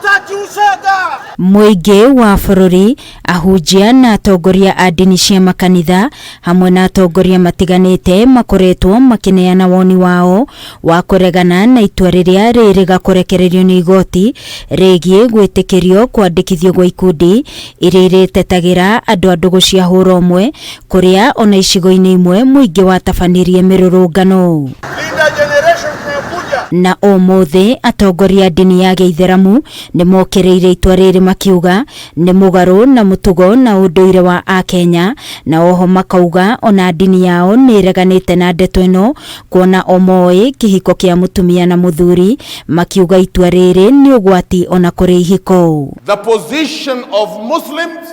Hatutaki ushoga. Mũingĩ wa bũrũri, ahunjia na atongoria a ndini cia makanitha hamwe na atongoria matiganĩte makoretwo makĩneana woni wao wa kũregana na itua rĩrĩa rĩrĩga kũrekererio nĩ igoti rĩgiĩ gwĩtĩkĩrio kwandĩkithio gwa ikundi iria irĩtetagĩra andũ a ndũgũ cia hũra ũmwe kũrĩa ona icigo-inĩ imwe mũingĩ watabanirie mĩrũrũngano. Linda generation tunayokuja. Na ũmũthĩ atongoria a ndini ya gĩithĩramu nĩ mokĩrĩire itua rĩrĩ makiuga nĩ mũgarũ na mũtugo na ũndũire wa akenya, na oho makauga ona ndini yao nĩ ĩreganĩte na ndeto ĩno kuona o moĩ kĩhiko kĩa mũtumia na mũthuri, makiuga itua rĩrĩ nĩ ũgwati ona kũrĩ ihiko. The position of Muslims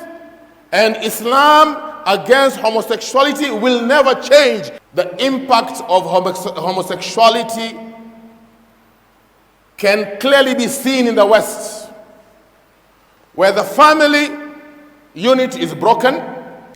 and Islam against homosexuality will never change. The impact of homosexuality can clearly be seen in the West, where the family unit is broken.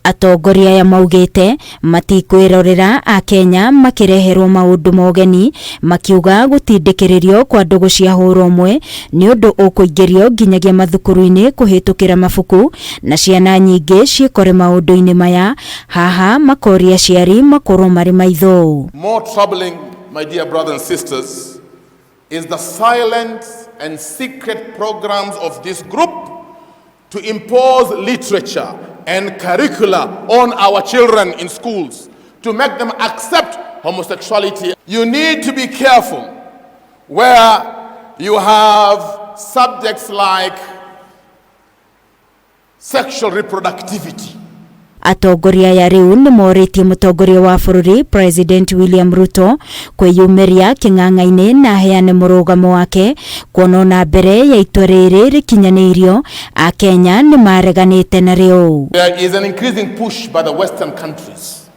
Atongoria aya maugĩte matikwĩrorera akenya makĩreherwo maũndũ mogeni, makiuga gũtindĩkĩrĩrio kwa ndũgũ cia hũra ũmwe nĩ ũndũ ũkũingĩrio nginyagia mathukuru-inĩ kũhĩtũkĩra mabuku, na ciana nyingĩ ciĩkore maũndũ-inĩ maya. Haha makoria aciari makorwo marĩ maitho. More troubling, my dear brothers and sisters, is the silent and secret programs of this group to impose literature and curricula on our children in schools to make them accept homosexuality. You need to be careful where you have subjects like sexual reproductivity. Atongoria aya rĩu nĩ morĩtie mũtongoria wa bũrũri President William Ruto kwĩyumĩria kĩng'ang'a-inĩ na aheane mũrũgamo wake, kuona ona mbere ya itua rĩrĩ rĩkinyanĩirio akenya nĩ mareganĩte narĩo. There is an increasing push by the Western countries,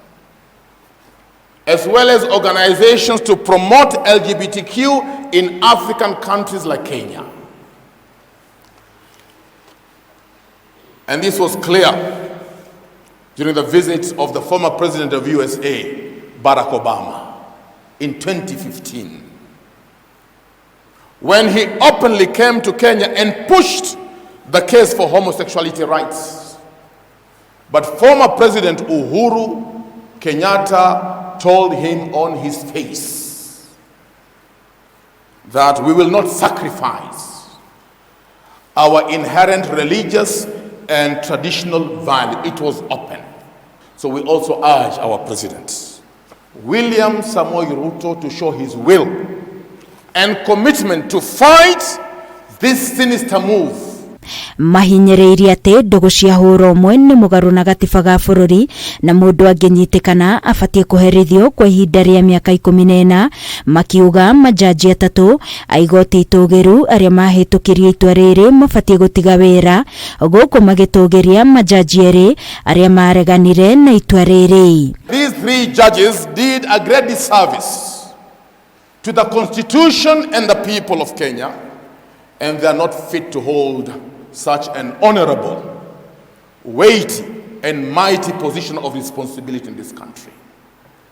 as well as organizations, to promote LGBTQ in African countries like Kenya. And this was clear during the visit of the former president of USA, Barack Obama, in 2015, when he openly came to Kenya and pushed the case for homosexuality rights. But former President Uhuru Kenyatta told him on his face that we will not sacrifice our inherent religious and traditional value. It was open. So we also urge our president, William Samoei Ruto, to show his will and commitment to fight this sinister move. Mahinyĩrĩirie atĩ ndũgũ cia hũra ũmwe nĩ mũgarũ na gatiba ga bũrũri, na mũndũ angĩnyitĩkana abatiĩ kũherithio kwa ihinda rĩa mĩaka 14, makiuga majaji atatũ a igoti itũgĩru arĩa mahĩtũkirie itua rĩrĩ mabatiĩ gũtiga wĩra, gũkũ magĩtũgĩria majaji erĩ arĩa mareganire na itua rĩrĩ. These three judges did a great disservice to the constitution and the people of Kenya, and they are not fit to hold such an honorable, weighty, and mighty position of responsibility in this country.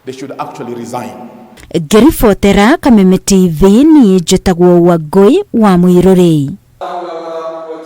They should actually resign. Ngĩribotera Kameme TV, niĩ njĩtagwo Wangũi wa Mũirũrĩ.